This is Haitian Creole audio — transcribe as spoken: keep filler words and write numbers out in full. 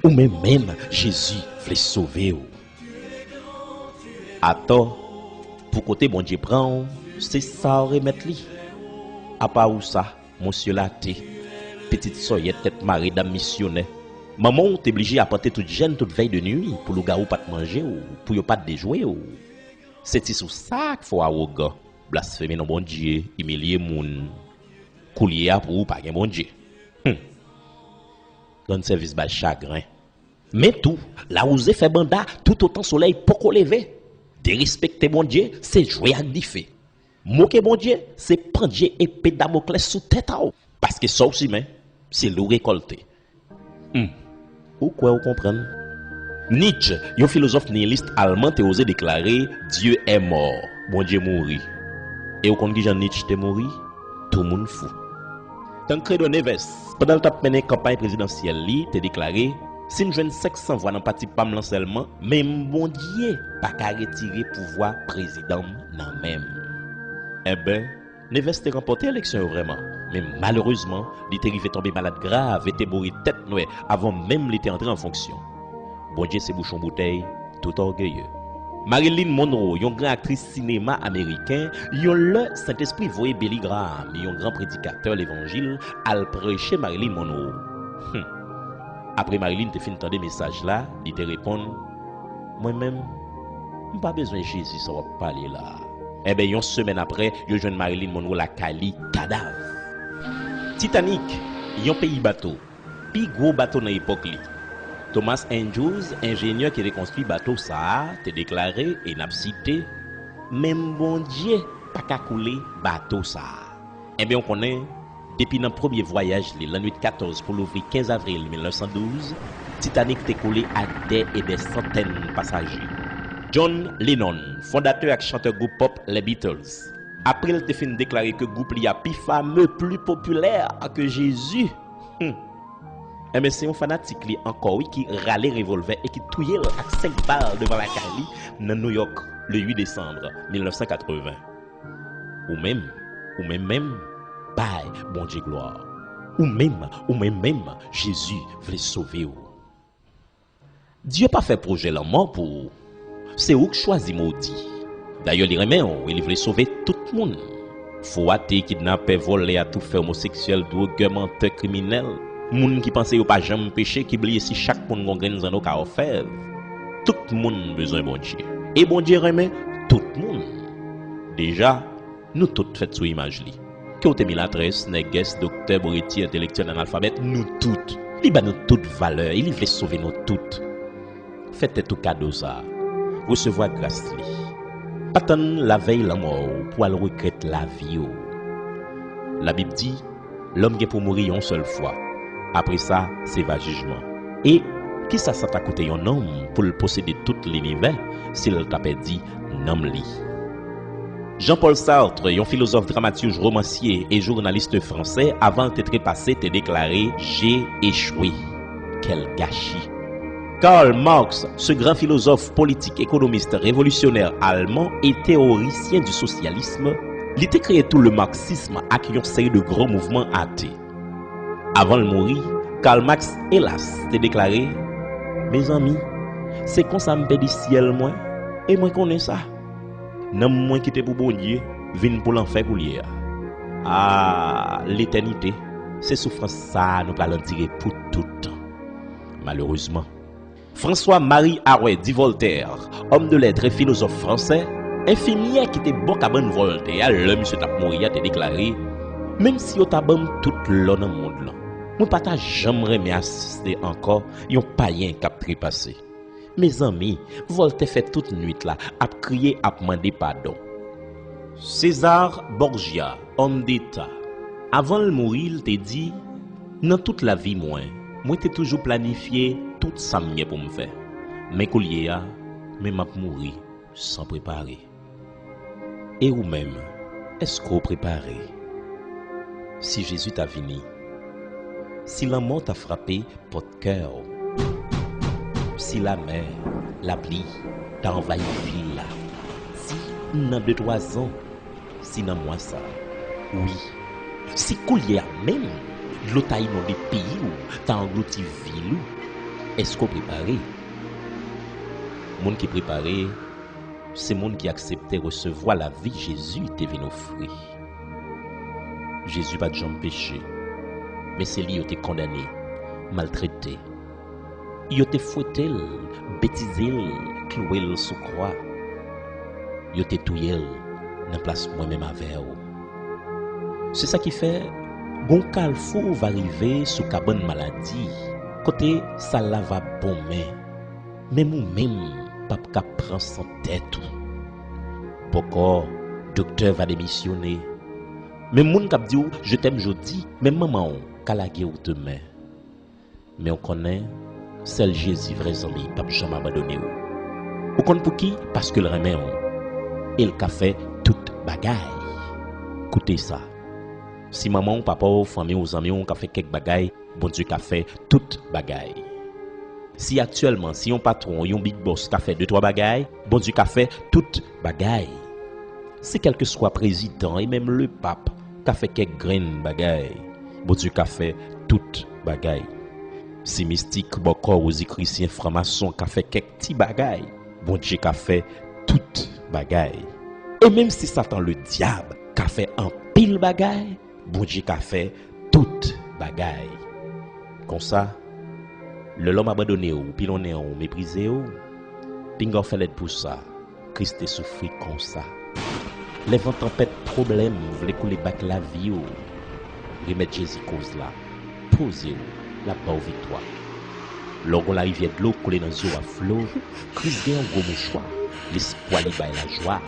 Ou menm menm, Jezi vle sove w. Atò, pou kote Bondye pran w, se sa w remèt li. Apa ou sa, monsye late, pitit sòyèt tèt mare dam misyonè. Manman w te blije apante tout jèn tout vèy de nwi pou lougawou pa t manje w, pou yo pa t dejwe w. Se ti sou sa k fè w awogan, blasfeme non Bondye, imilye moun. Koulye a pou ou pa gen Bondye. Hum. Rann sèvis bay chagren. Men tou, lawouze fè banda toutotan solèy poko leve. Derespekte Bondye, se jwe ak dife. Moke Bondye, se pandye epe Damoklès sou tèt a w. Paske sa w simen, se li w rekòlte. Hmm. Ou kwè w konprann? Nietzsche, yon filozòf niyilis alman, te oze deklare, Dieu est mort. Bondye mouri. E w konn kijan Nietzsche te mouri? Tou moun fou. Tancredo Neves, pandan l t ap mennen kanpay prezidansyèl li, te deklare, si m jwenn senk san vwa nan pati pa m lan sèlman, menm Bondye pa ka retire pouvwa prezidan m nan men m. Enben, Neves te ranpòte eleksyon yo vrèman, men malerezman, li te rive tonbe malad grav e te mouri tèt nwè avan menm li te antre an fonksyon. Bondye se bouchon boutèy tout ògeye. Marilyn Monroe, yon gran aktris sinema ameriken, yon lè Sentespri voye Billy Graham, yon gran predikatè levanjil, al preche Marilyn Monroe. Hum. Apre Marilyn te fin tande mesaj la, li te reponn, mwen menm, m pa bezwen Jezi sa w ap pale la a. Enben, yon semèn apre, yo jwenn Marilyn Monroe lakay li, kadav. Titanic, yon peyi bato, pi gwo bato nan epòk li. Thomas Andrews, enjenyè ki te konstwi bato sa a, te deklare, e n ap site, menm Bondye pa ka koule bato sa a. Enben, w konnen, depi nan premye vwayaj li, lannwit katòz pou louvri kenz avril mil nèf san douz, Titanic te koule ak dè e dè santèn pasaje. John Lennon, fondatè ak chantè gwoup pòp Les Beatles, apre l te fin deklare ke gwoup li a pi fame, pli popilè ke Jezi, hmm, enben, se yon fanatik li ankò, wi, ki rale revòlvè e ki touye l ak senk bal devan lakay li nan New York, le uit desanm mil nèf san katreven. Ou menm, ou menm menm, bay Bondye glwa. Ou menm, ou menm menm, Jezi vle sove w. Dye pa fè pwojè lanmò pou ou. Se ou k chwazi modi. Dayè, li renmen w e li vle sove tout moun. Fou ate, kidnapè, vòlè, atoufè, omoseksyèl, dwogè, mantè, kriminèl, moun ki panse yo pa janm peche, ki bliye si chak moun gon grenn zanno ka òfèv. Tout moun bezwen Bondye. E Bondye renmen tout moun. Deja, nou tout fèt sou imaj li. Ke w te milatrès, nègès, doktè, boreti, entelektyèl, analfabèt, nou tout. Li ba nou tout valè e li vle sove nou tout. Fè tèt ou kado sa a. Resevwa gras li. Pa tann lavèy lanmò w pou w al regrèt lavi w. Labib di, lòm gen pou mouri yon sèl fwa. Apre sa, se va jijman. E kisa sa ta koute yon nonm pou l posede tout linivè si l ta pèdi nanm li? Jean-Paul Sartre, yon filozòf, dramatij, romansye e jounalis fransè, avan l te trepase, te deklare, j'ai échoué. Quel gâchis! Karl Marx, ce grand philosophe, politique, économiste, révolutionnaire allemand et théoricien du socialisme, li te kreye tou le marxisme ak yon seri de gran mouvman ate. Avan l mouri, Karl Marx, elas, te deklare, mezanmi, se konsa m pèdi syèl mwen, e mwen konnen sa. Nanm mwen ki te pou Bondye vin pou lanfè koulye a. A, letènite, se soufrans sa a nou pral andire pou tout tan. Malerezman, François-Marie Arouet dit Voltaire, homme de lettres et philosophe français, enfimyè ki te bò kabann Voltaire a lè misye t ap mouri a, te deklare, menm si yo ta ban m tout lò nan mond lan, mwen pa ta janm renmen asiste ankò yon payen k ap trepase. Mezanmi, Voltaire fè tout nwit la ap kriye, ap mande padon. César Borgia, homme d'État, avan l mouri, l te di, nan tout lavi mwen, mwen te toujou planifye tout sa m gen pou m fè. Men koulye a, men m ap mouri san prepare. E ou menm, èske w prepare? Si Jezi ta vini, si lanmò ta frape pòt kè w, si lamè, lapli ta anvayi vil la, si nan de twa zan, si nan mwa sa, wi, si koulye a menm, dlo ta inonde peyi w, ta anglouti vil ou, Èske w prepare? Moun ki prepare, se moun ki aksepte resevwa lavi Jezi te vin ofri. Jezi pa t janm peche, men se li yo te kondane, maltrete. Yo te fwete l, betize l, klouwe l sou kwa. Yo te touye l nan plas mwen menm avè w. Se sa ki fè, gon kalfou va rive sou kabann maladi, kote sal la va bonmen. Menm ou menm p ap ka pran san tèt ou. Bòkò, doktè va demisyone. Menm moun k ap di w je t'aime jodi, menm manman w ka lage w demen. Men w konnen, sèl Jezi vrè zanmi p ap janm abandone w. Ou konn pouki? Paske l renmen w. E l ka fè tout bagay. Koute sa. Si manman w, papa w, fanmi w, zanmi w ka fè kèk bagay, Bondye ka fè tout bagay. Si aktyèlman, si yon patwon, yon big boss ka fè de twa bagay, Bondye ka fè tout bagay. Si kèlkeswa prezidan e menm lepap ka fè kèk grenn bagay, Bondye ka fè tout bagay. Si mistik, bòkò, wozikrisyen, franmason ka fè kèk ti bagay, Bondye ka fè tout bagay. E menm si Satan Ledyab ka fè anpil bagay, Bondye ka fè tout bagay. Konsa, lè lòm abandone w, pilonnen w, meprize w, pinga w fè lèd pou sa. Kris te soufri konsa. Lè van tanpèt pwoblèm vle koule bak lavi w, remèt Jezi koz la. Poze w, l ap ba w viktwa. Lè w gon larivyè dlo koule nan zye w a flo, Kris gen yon gwo mouchwa. Lespwa li bay lajwa,